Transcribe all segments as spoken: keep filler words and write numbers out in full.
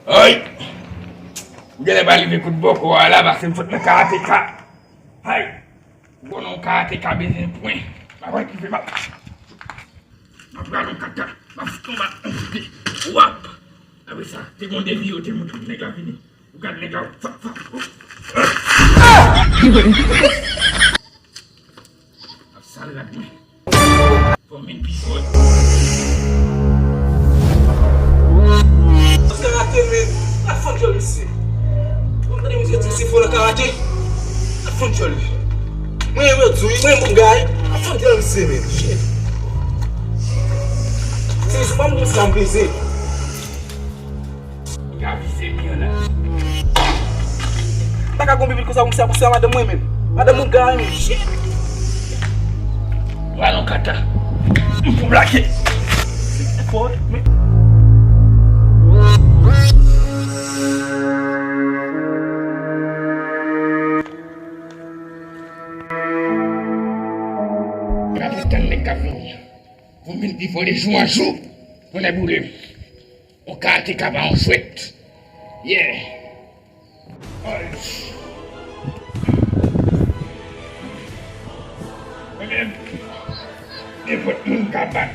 Ay! M genlè pa rive kout bòkò a la, paske m sot nan karateka. Ay! Ou konnen yon karateka bezwen pwen. M ap akize, m ap, m ap rale yon kaka. M ap fout yon bat, yon kote. Wap! Apre sa, te gen yon devi yo te montre nèg la vini. Ou gad nèg la, fap, fap. Ap sal rad mwen. Fò m vin pi fò. Karate, men. Al fann djòl misye. Ou tande misye di misye fò nan karate? Al fann djòl li. Mwen, mwen di wi, mwen, bon bagay. Al fann djòl misye, men. Shit. Se sou pa m konsa m peze. Li ka vize byen la. M pa ka gon bibit konsa pou m sa pou sa madanm mwen menm. Madanm mwen gay menm. Shit. Pral yon kata. M pou blake. Fò, men. M ap tann nèg k ap vini. Pou m vin pi fò de jou an jou. Tonnè boule m. Yon karateka pa yon jwèt. Yeah. Ay. Mwen menm, nenpòt moun ka bat.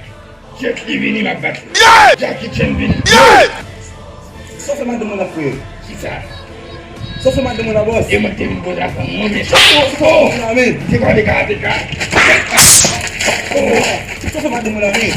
Jet Li vini, m ap bat li. Yeah! Jackie Chan vini. Yeah! Sa w fè madanm mwen la, frè? Kisa? Sa w fè madanm mwen la, bòs? E mwen ki te vin poze avè w, mwen menm. Oh, oh, oh. Amen. Se pa de karateka. Oh. Sa w fè madanm mwen la, men?